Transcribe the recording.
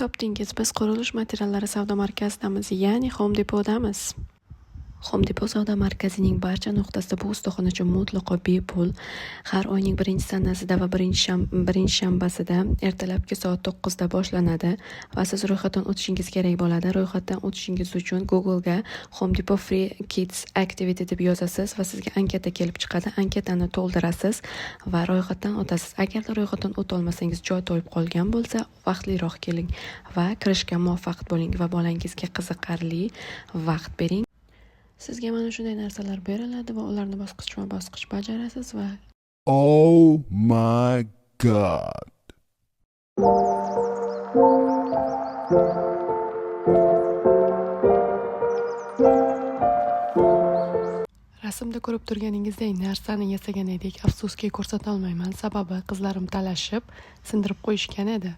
Topdingiz, biz qurilish materiallari savdo markazidamiz, ya'ni Home Depot'damiz. Home Depot savdo markazining barcha nuqtasida bu ustaxona uchun mutlaqo bepul. Har oyning birinchi sanasida va birinchi shanbasida ertalabki soat 9 da boshlanadi va siz ro'yxatdan o'tishingiz kerak bo'ladi. Ro'yxatdan o'tishingiz uchun Google'ga Home Depot Free Kids Activity deb yozasiz va sizga anketa kelib chiqadi. Anketani to'ldirasiz va ro'yxatdan o'tasiz. Agarda ro'yxatdan o'ta olmasangiz, joy to'lib qolgan bo'lsa, vaqtliroq keling va kirishga muvaffaq bo'ling va bolangizga qiziqarli vaqt bering. Sizga mana shunday narsalar beriladi va ularni bosqichma-bosqich bajarasiz va Oh my God. Rasmda ko'rib turganingizdek narsani yasagan edik. Afsuski, ko'rsata olmayman. Sababi qizlarim talashib, sindirib qo'yishgan edi.